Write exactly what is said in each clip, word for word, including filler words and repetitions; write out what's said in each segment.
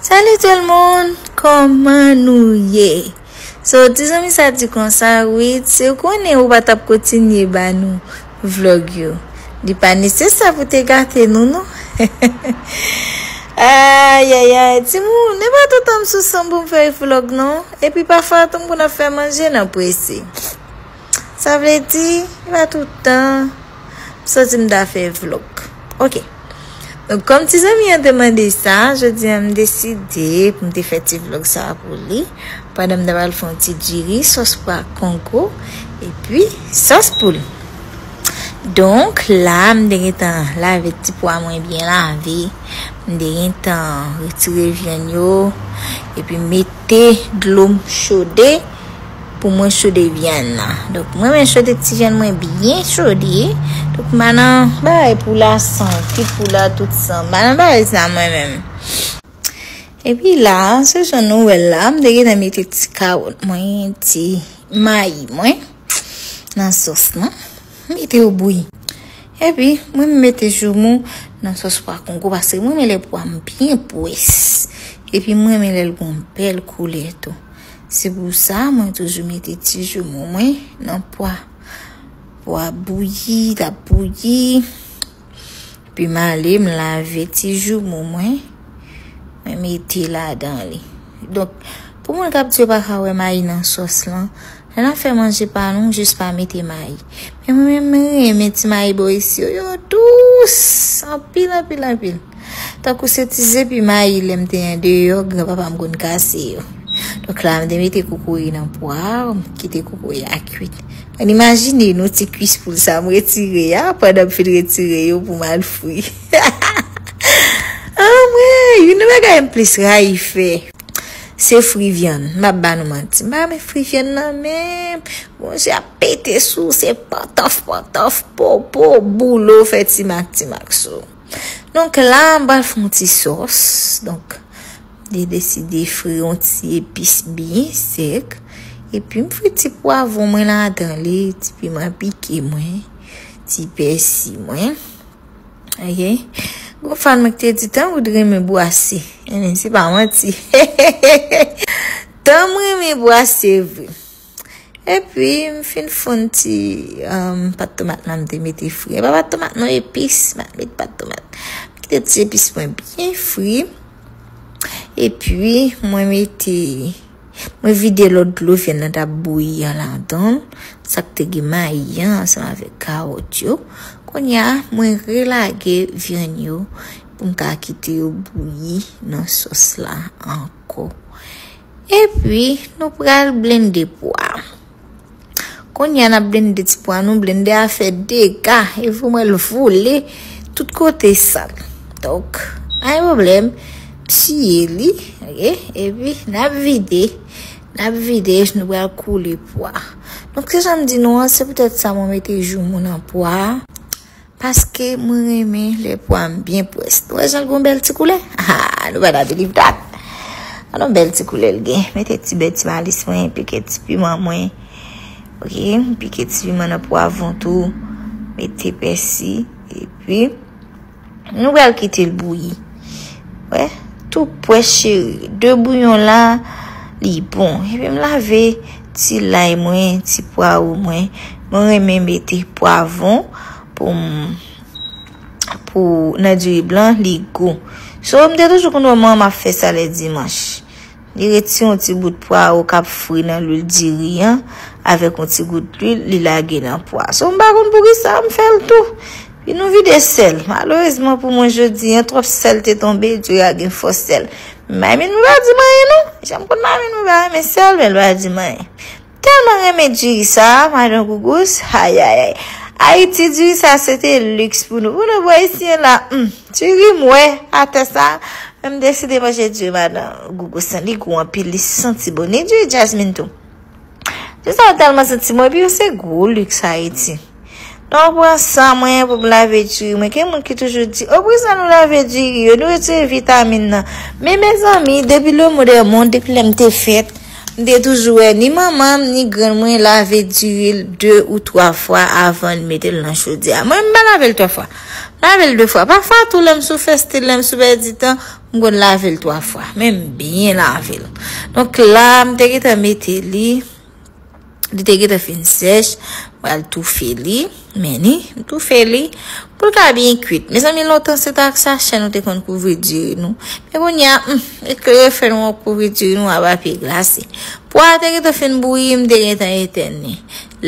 Salut tout le monde, kòman nou ye? So, ti zanmi sa di konsa, wi, si w konnen ou pa t ap kontinye ba nou vlog yo, li pa nesesè pou te gate nou, non. Ayayay, timoun, e pa toutan m sou san pou m fè vlog, non. Epi pafwa tou m konn ap fè manje nan prese. Sa vle di, e pa toutan m santi m ta fè vlog. Ok. Donk, kòm ti zanmi an te mande sa, jodi a m deside pou m te fè ti vlog sa pou li. Pandan m ta pral fè yon ti diri, sòs pwa kongo, epi sòs poul. Donk, la, m te gentan lave ti pwa mwen byen lave. M te gentan retire vyann yo, epi mete dlo m chode pou mwen chode vyann nan. Donk, mwen menm chode ti vyann mwen byen chode. Donk, m pa nan bagay pou la san, ki pou la tout san. M pa nan bagay sa mwen menm. Epi la, se jan nou wè l la, m te gentan mete ti kawòt mwen, ti mayi mwen nan sòs lan. M mete yo bouyi. Epi, mwen m mete joumou nan sòs pwa kongo, paske mwen renmen lè pwa m byen pwès. Epi, mwen renmen lè l gon bèl koulè tou. Se pou sa, mwen toujou mete ti joumou mwen nan pwa. Pwa bouyi, l ap bouyi. Epi, m ale, m lave ti joumou mwen. Mwen mete ladan li. Donk, pou moun k ap di yo pa ka wè mayi nan sòs lan, lè n ap fè manje pa nou, jis pa mete mayi. Men mwen menm, mwen renmen ti mayi bò isi yo, yo dous anpil, anpil, anpil. Tankou se ti zepi mayi lè m te andeyò, granpapa m konn kase yo. Donk la, m te mete kokoye nan pwa, m kite kokoye a kwit. Mwen imajine nou ti kwis poul sa m retire a, pandan m fin retire yo pou m al fri. Anmwey, youn nan bagay m plis rayi fè, se fri vyann. M ap ba nou manti. M pa renmen fri vyann nan menm. Bondye ap pete sou, se pantòf, pantòf, popo, boulo, fè ti mak, ti mak sou. Donk la, m pral fè yon ti sòs. Donk, m te deside fri yon ti epis byen sèk. Epi m fri ti pwavwon mwen ladan li, ti piman pike mwen, ti pèsi mwen. Ok? Gon fan mwen ki te di, "Tan ou t renmen bwase." Ebyen, se pa manti. Tan m renmen bwase vre. Epi, m fin fonn ti, um, pat tomat lan m te mete fri. E pa pat tomat non, epis, m pa t met pat tomat. M kite ti epis mwen byen fri. Epi, mwen mete, mwen vide lòt dlo vyann nan t ap bouyi an ladan l. Sa k te gen mayi an ansanm avèk kawòt yo. Kounye a, mwen relage vyann yo pou m ka kite yo bouyi nan sòs la ankò. Epi, nou pral blende pwa. Kounye a n ap blende ti pwa nou, blende a fè dega, e vou mwen l vole tout kote sal. Donk, pa gen pwoblèm, tiye li, ok? Epi, n ap vide, n ap vide, nou pral koule pwa. Donk, se jan m di nou an, se poutèt sa mwen mete joumou nan pwa a. Paske mwen renmen lè pwa m byen pwès. Nou wè jan l gon bèl ti koulè? Ah, nou pa t ap believe that. An nou bèl ti koulè l gen. Mete ti bè ti malis mwen, pike ti piman mwen. Ok, m pike ti piman nan pwavwon tou. Mete pèsi. Epi, nou pral kite l bouyi. Wè, tou pwès cheri. De bouyon la, li bon. Epi m lave ti lay mwen, ti pwawo mwen. Mwen renmen mete pwavwon pou m, pou nan diri blan, li gou. So, m te toujou konn wè manman m ap fè sa lè dimanch. Li retire yon ti bout pwawo k ap fri nan lwil diri an, avèk yon ti gout lwil, li lage nan pwa. So, m pa konn poukisa, m fè l tou. Pi nou vide sèl. Malerezman pou mwen jodi an, twòp sèl te tonbe, diri a gen fò sèl. Mamin mwen pa di m anyen non. Jan m konn mamin mwen pa renmen sèl, men l pa di m anyen. Tèlman renmen diri sa, madan Gougous, ayayay. Ayiti, diri sa se te liks pou nou. Pou nou bò isi la, hmm, diri m wè atè sa, men m deside manje diri madan Gougous lan. Li gou anpil, li santi bon. Ni diri Jasmine tou. Diri sa yo tèlman santi bon, epi yo se gwo liks Ayiti. Donk, m pran san mwen pou m lave diri mwen. Gen moun ki toujou di, "O, poukisa nou lave diri yo? Nou retire vitamin nan." Men, mezanmi, depi le monde est monde, depi lè m te fèt, m te toujou wè ni manman m, ni grann mwen lave diri l de ou twa fwa avan l mete l nan chodyè a. Mwen, m pa lave l twa fwa. M lave l de fwa. Pafwa tou, lè m sou fèste, lè m sou pèdi tan, M konn lave l twa fwa, men m byen lave l. Donk la, m te gentan mete li, li te gentan fin sèch, m pral toufe li, men ni, m toufe li, pou l ka byen kwit. Mezanmi, lontan se t ak sachè nou te konn kouvri diri nou. Men kounye a, hmm, e ke yo fè nou kouvri diri nou a papye glase. Pwa a te gentan fin bouyi, m te gentan etèn li.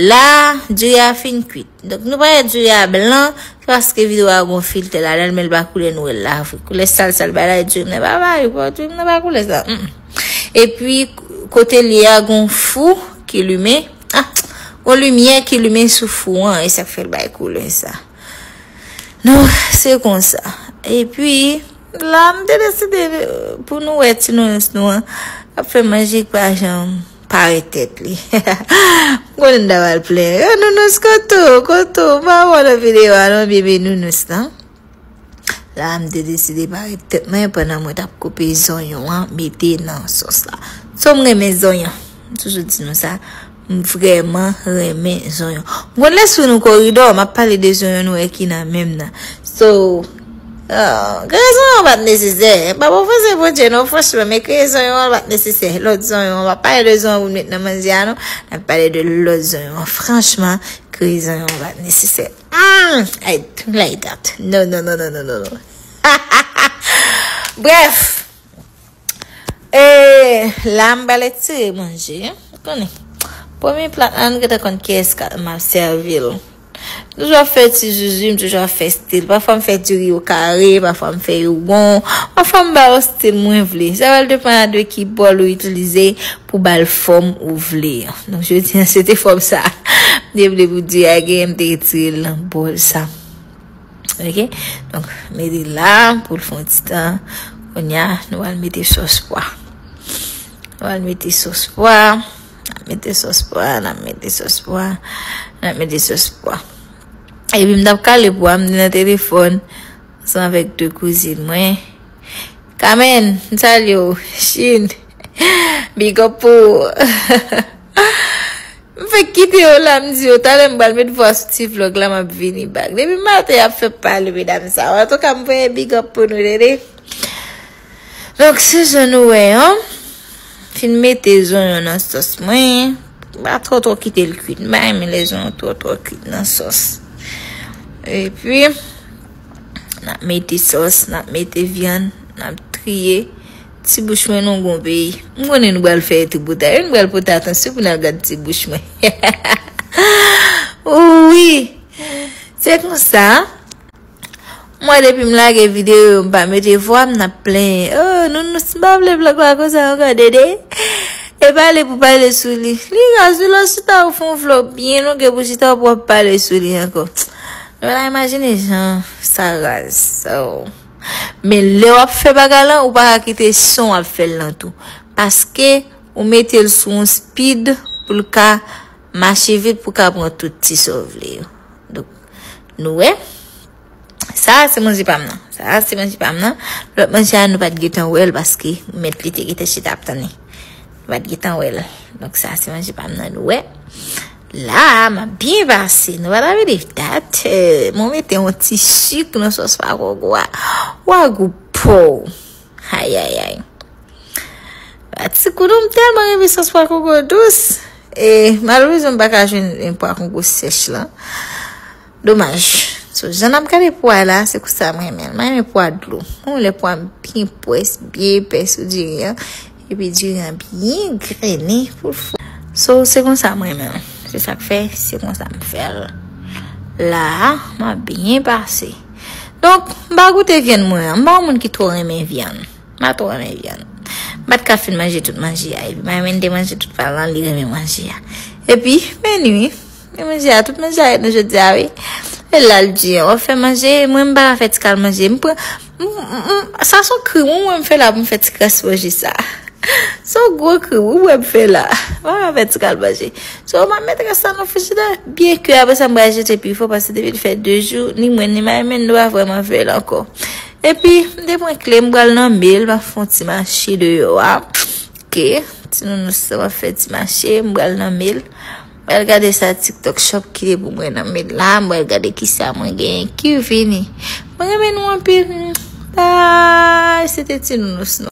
La, diri a fin kwit. Donk, nou pa wè diri a blan, se paske videyo a gon filtè ladan l, men l pa koulè nou wè l la vre. Koulè sal sal bagay diri m nan pa bay, diri m nan pa koulè sa. Mm. Epi, kote l ye a, gon fou ki limen. Ah, gon limyè ki limen sou fou an, e sa k fè l bay koulè sa. Non, se konsa. Epi, la, m te deside, euh, pou nou wè ti nounous nou an ap fè manje k pa janm parèt tèt li. M konnen m ta pral plenyen. Yo, nounous, kote w, kote w? M pa wè w nan videyo a non, bebe nounous lan. La, m te deside parèt tèt mwen pandan mwen t ap koupe zonyon an, mete nan sòs la. So, m renmen zonyon. M toujou di nou sa. M vrèman renmen zonyon. M konn lespri nou koridò, m ap pale de zonyon nou wè ki nan men m nan. So, ah, kreye zonyon pa t nesesè. M p ap ofanse Bondye non, franchman, men kreye zonyon an pa t nesesè. Lòt zonyon, m ap pale de zonyon pou n met nan manje a non. M ap pale de lòt zonyon an. Franchman, kreye zonyon an pa t nesesè. Mm, I don't like that. No, no, no, no, no, no, no. Bref, e, la m pral etire manje. Ou konnen. Premye plat la, nou gentan konn kiyès ka, m ap sèvi l. Nou toujou ap fè ti zuzu, m toujou ap fè stil. Pafwa m fè diri yo kare, pafwa m fè yo won, pafwa m ba yo stil mwen vle. Sa va depann a de ki bòl ou itilize pou ba l fòm ou vle an. Donk, jodi a, se te fòm sa. M te vle pou diri a genyen, m te retire l nan bòl sa. Ok? Donk, mete la pou l fè yon ti tan. Kounye a, nou al mete sòs pwa. Nou al mete sòs pwa. N ap mete sòs pwa, n ap mete sòs pwa, n ap mete sòs pwa. Epi m t ap kale pwa, m te nan telefòn, ansanm avèk de kouzin mwen. Kamen, m salye w. Chin, big up pou ou. M fèk kite yo la, m di yo, talè m pral met vwa sou ti vlòg la, m ap vini back. Depi maten, y ap fè pale, medam sa yo. Antouka, m voye big up pou nou, tande. Donk, se jan nou wè an. Fin mete zonyon nan sòs mwen. M pa twò twò kite l kwit. M pa renmen lè zonyon twò twò kwit nan sòs. Epi, n ap mete sòs, n ap mete vyann, n ap triye. Ti bouch mwen non gon peyi. M konnen nou pral fè tripoutay. Nou pral pote atansyon pou n al gad ti bouch mwen. Wi. Se konsa. Mwen, depi m lage videyo, m pa mete vwa, m n ap plenyen. Oh, Nounous, m pa vle vlòg la konsa ankò, Dede. E pale pou pale sou li. Li raz wi, lè w chita ou fè yon vlòg byen long, epi w chita w pou w ap pale sou li ankò. Nou pa imajine jan sa raz. Oh. Men lè w ap fè bagay lan, ou pa ka kite son w ap fè l lan tou. Paske ou mete l sou yon speed pou l ka mache vit, pou w ka pran tout ti sa w vle yo. Donk, nou wè. Sa a se manje pa m nan. Sa a se manje pa m nan. Lòt manje a nou pa t gentan wè l paske mèt li te gentan chita ap tann li. Nou pa t gentan wè l. Donk sa a se manje pa m nan nou wè. La a, m ap byen pase. Nou pa ta vin dat. Mwen mete yon ti sik nan sòs pa koko a. Wa gou po. Ayayay. Ti kou nou, m tèlman renmen sòs pwa koko dous. E malerezman, m pa ka jwenn pwa koko sèch lan. Domaj. So, jan n ap gade pwa la, se konsa mwen renmen l. Mwen renmen pwa dlo. Mwen lè pwa m byen pwès, byen epè sou diri an. Epi diri an byen grennen pou l fò. So, se konsa mwen renmen l. Se sa k fè, se konsa m fè l. La a, m ap byen pase. Donk, m pa goute vyann mwen an. M pa yon moun ki twò renmen vyann. M pa twò renmen vyann. M pa t ka fin manje tout manje a. Epi, m renmen te manje tout pal lan, li renmen manje a. Epi, men wi. Men manje a, tout manje a ret nan jodi a, wi. E la l di, w ap fè manje, mwen m pa ka fè ti kal manje. M pran, m, m, m, sa s on krim, ou wè m fè la pou m fè ti kras manje sa. S on gwo krim, ou wè m fè la. M pa ka fè ti kal manje. So, m ap met rès la nan frijidè, byen kwi, apre sa, m pral jete pi fò, paske depi l fè de jou, ni mwen, ni Marimèn, nou pa vrèman fè l ankò. Epi, m te pran kle, m pral nan mil, m ap fè yon ti mache deyò a. Ok, ti nounous sa, m ap fè ti mache, m pral nan mil. M pral gade sa TikTok Shop kite pou mwen nan mil la, m pral gade kisa mwen genyen ki vini. Mwen renmen nou anpil. Ay, se te ti nounous nou.